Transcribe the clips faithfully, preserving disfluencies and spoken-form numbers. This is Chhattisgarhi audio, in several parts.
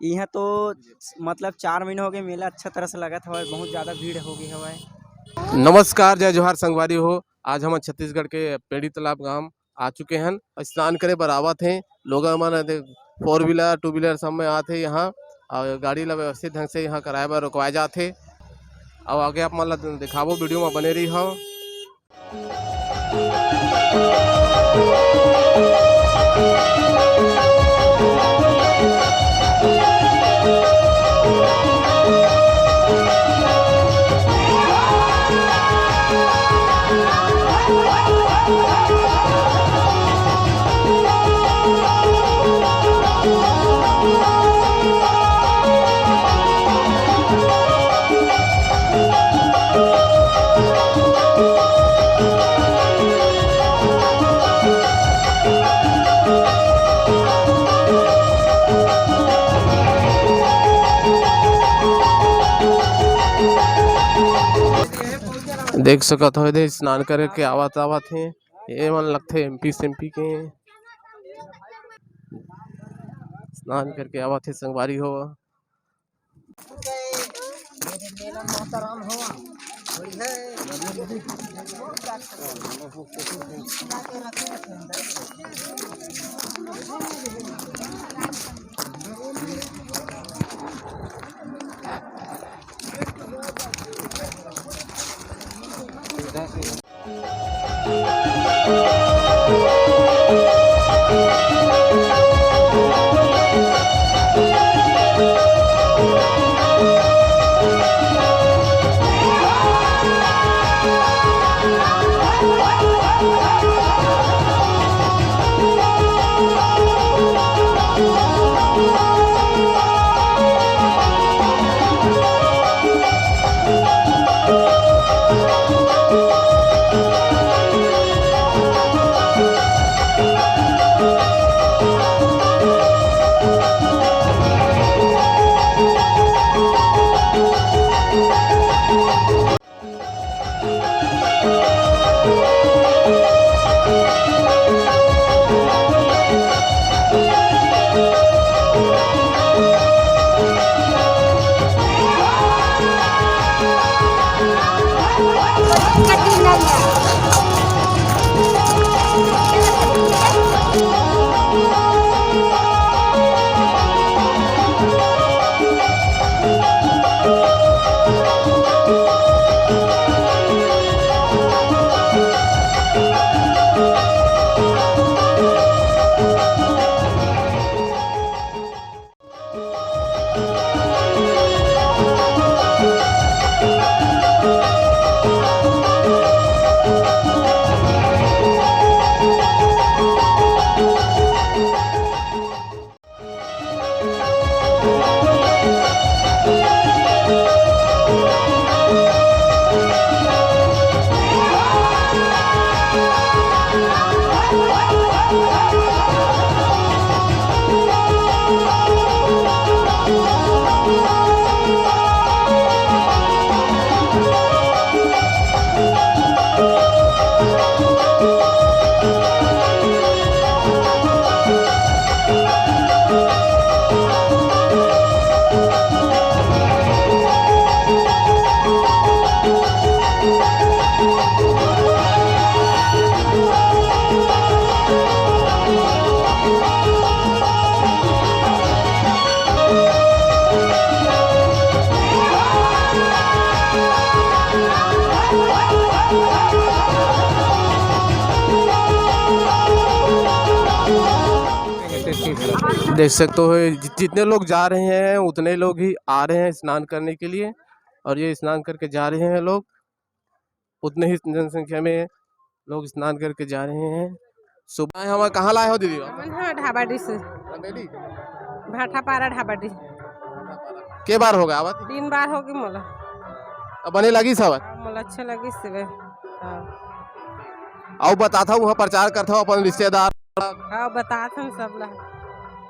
इहाँ तो मतलब चार महीना हो गए, मेला अच्छा तरह से लगत हवय, बहुत ज्यादा भीड़ हो गई हवय। नमस्कार, जय जोहार संगवारी हो। आज हम छत्तीसगढ़ के पेड़ी तालाब गांव आ चुके हन। स्नान करे बर आवत हे लोग मन, दे-, four wheeler, two wheeler सब में आत हे यहाँ, और गाड़ी ला व्यवस्थित ढंग से यहाँ कराए बर रुकवाए जात हे। और आगे आप मन ला दिखाबो, वीडियो में बने रही हो। देख सकत हो, एदे स्नान करे के आवत आवत हे। ये मन लगथे एमपी सेमपी के। स्नान करके आवत हे संगवारी हो। देख सकते हो, जि-, जितने लोग जा रहे हैं, उतने लोग ही आ रहे हैं स्नान करने के लिए, और ये स्नान करके जा रहे हैं लोग। उतने ही जनसंख्या में लोग स्नान करके जा रहे हैं। सुबह आए हमारे, कहाँ लाए हो दीदी आप? हमन ह ढाबा डी से। हाँ, दीदी। भाटापारा ढाबा डी। के बार हो गया आवत? तीन बार हो गई मोला। अब बने लगी सब? हाँ, मोला अच्छा लगी से बे। हाँ। अउ बताथव, वहाँ प्रचार करथव अपन रिश्तेदार। हाँ, बताथन सब ला।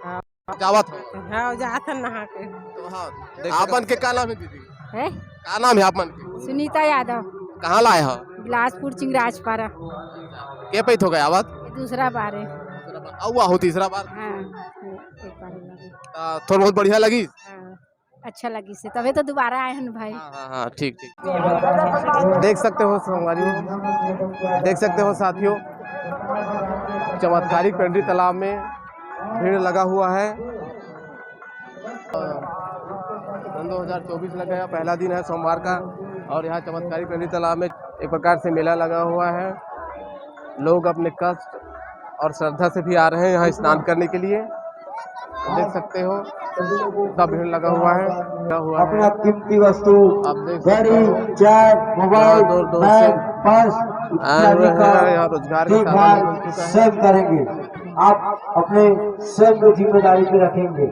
हाँ। जावत हो? हाँ, जाथन नहा के। तो हाँ, देख आप मन के का नाम है दीदी? हैं? का नाम है आप मन के? सुनीता यादव। कहाँ लाए हो? बिलासपुर चिंगराजपारा। के पैत हो गए आवत? ये दूसरा बार है। अउ हो तीसरा बार? हाँ, एक बार ही लगे। आ, थोड़ा बहुत बढ़िया लगी। हाँ, अच्छा लगी से, तबे तो दोबारा आए हन भाई। हाँ, हाँ, हाँ, ठीक, ठीक। देख सकते हो संगवारी हो, देख सकते हो साथियों, चमत्कारिक पेंडी तालाब में भीड़ लगा हुआ है। सन दो हज़ार चौबीस लग गया, पहला दिन है सोमवार का, और यहाँ चमत्कारिक पेंडी तालाब में एक प्रकार से मेला लगा हुआ है। लोग अपने कष्ट और श्रद्धा से भी आ रहे हैं यहाँ स्नान करने के लिए। देख सकते हो, इतना भीड़ लगा हुआ है, लगा हुआ है। अपना कीमती वस्तु, आप देख सकते हो, घड़ी, चाय, मोबाइल, दूर दूर से बैग, पर्स आए हुए इत्यादि का हैं, यहाँ रोजगार का साधन देखभाल बन चुका है। स्वयं करेंगे। आप अपने स्वयं को जिम्मेदारी पे रखेंगे।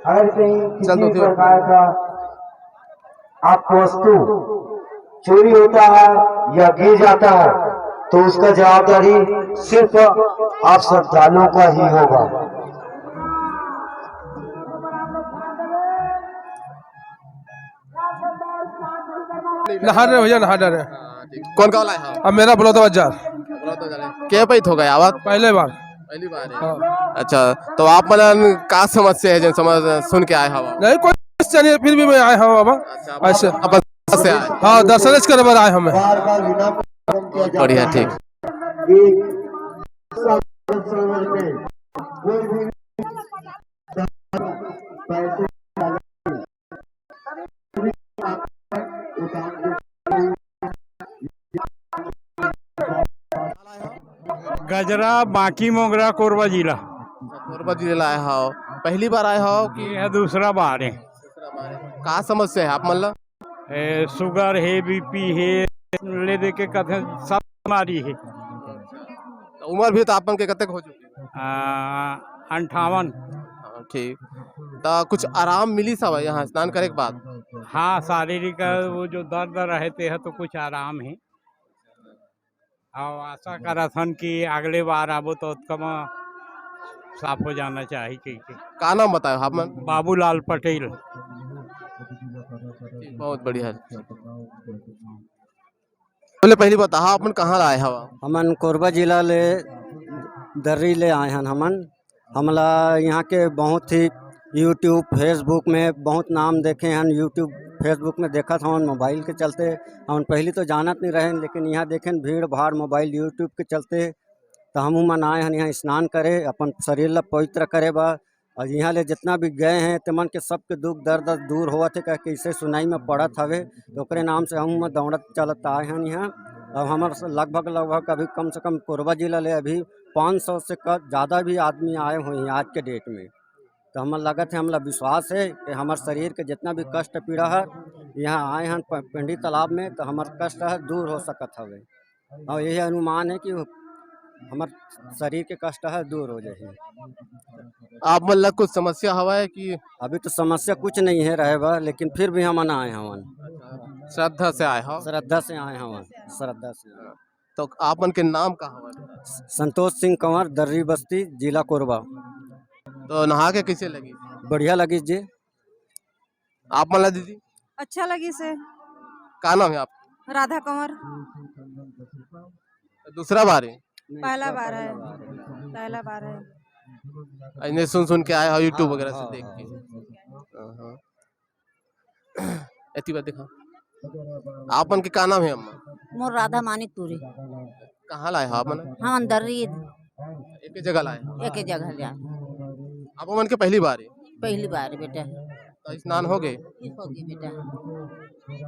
अगर कहीं चल किसी दो, प्रकार का आपका वस्तु चोरी होता है या गिर जाता है, तो उसका जवाबदारी सिर्फ आप श्रद्धालुओं का ही होगा। नहा रहे भैया, नहा रहे। कौन का वाला है? हाँ। अब मेरा बलौदा बाजार। बलौदा बाजार। के पैत हो गए आवाज? पहले बार। पहली बार है। हाँ। अच्छा, तो आप मन का समस्या है, जन समझ सुन के आए हवा? नहीं, कोई समस्या नहीं है, फिर भी मैं आए हवा बाबा। अच्छा, आप ऐसे। अपन से आए? हाँ, दर्शन करे बर आए हमें। बहुत बढ़िया, ठीक। गजरा, बांकी मोंगरा, कोरबा जिला। कोरबा जिला आए हव, पहली बार आए हव कि? ये है दूसरा बार है। का समस्या है आप मन ला? ए, sugar है, B P है, ले दे के कथे सब बीमारी है। तो उम्र भी तो आप मन के कतेक हो चुकी है? आ, अंठावन। हाँ, ठीक। तो कुछ आराम मिली सब यहाँ स्नान करे के बाद? हाँ, शारीरिक वो जो दर्द रहे ते है तो कुछ आराम है। अउ आशा करत हन कि अगले बार आबो तो ओतका म साफ हो जाना चाही कहिके। का नाम बताए आप मन? बाबूलाल पटेल। बहुत बढ़िया। बोले पहली बता, हाँ, आप मन कहाँ आए हवा? हमन कोरबा जिला ले दर्री ले आए हन हमन। हमला यहाँ के बहुत ही YouTube, Facebook में बहुत नाम देखे हन, YouTube, Facebook में देखत हवन mobile के चलते। हमन पहली तो जानत नहीं रहेन, लेकिन यहाँ देखेन भीड़ भाड़ mobile, YouTube के चलते, तो हमहू मन आए हन यहाँ स्नान करे, अपन शरीर ला पवित्र करे बर। और यहाँ ले जितना भी गए हैं, तेमन के सबके दुख दर्द दूर होवत हे, कह के इसे सुनाई में पड़त हवे। तो ओकरे नाम से हमहू मन दौड़त चलत आए हन यहाँ। अब हमर स-, लगभग, लगभग अभी कम से कम कोरबा जिला ले अभी पाँच सौ से क-, ज़्यादा भी आदमी आए हुए हैं आज के date में। तो हमर लगत है, हमला विश्वास है कि हमर शरीर के जितना भी कष्ट पीड़ा है, यहाँ आए हन प-, पेंडी तालाब में, तो हमर कष्ट है दूर हो सकत हवे। और यही अनुमान है कि हमर शरीर के कष्ट है दूर हो जाही। आप मन ला कुछ समस्या हवय कि? अभी तो समस्या कुछ नहीं है रहे बर, लेकिन फिर भी हमन आए हवन। श्रद्धा से आए हो? श्रद्धा से आए हवन, श्रद्धा से। तो आप मन के नाम का हवय? संतोष सिंह कंवर, दर्री बस्ती, जिला कोरबा। तो नहा के कैसे लगी? बढ़िया लगी जी। आप मन ला दीदी? अच्छा लगी से। का नाम है आप? राधा कंवर। दूसरा बार है? पहला बार है। पहला बार है। इन्हें सुन सुन के आए हो YouTube हाँ, वगैरह से हाँ, देख के। हाँ। हाँ, हाँ। एती बात देखा। आप मन के का नाम है अम्मा? मोर राधा मानिक टूरी। कहाँ लाए हो आप मन? हमन दर्री। एक जगह लाए हो? एक जगह लाए। आप मन के पहली बार है? पहली बार है बेटा। तो स्नान हो गए? हो गए बेटा।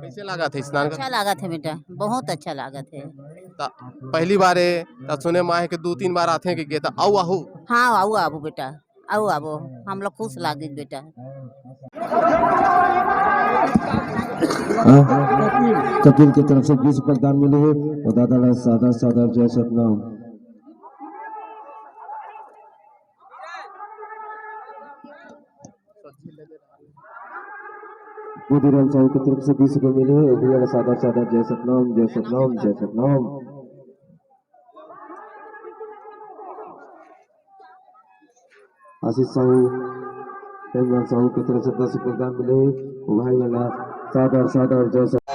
कैसे लागत है स्नान कर? अच्छा लागत है बेटा, बहुत अच्छा लागत है। तो पहली बार है, तो सुने माँ है कि दो तीन बार आते हैं कि गेता, आओ, आओ। हाँ, आओ, आओ बेटा। अउ आबो, हम लोग खुश लागिस बेटा। हाँ, कपिल के तरफ से बीस रुपये दान मिले हे, और दादा ला सादर सादर जय सतनाम। बुधिराम साहू के तरफ से बीस रुपये मिले हे, भैया ला सादर सादर जय सतनाम, जय सतनाम, जय सतनाम। आशीष साहू, प्रेमलाल साहू के तरफ से दस रुपये दान मिले। वो भाई वाला सादर, सादर, जय सत-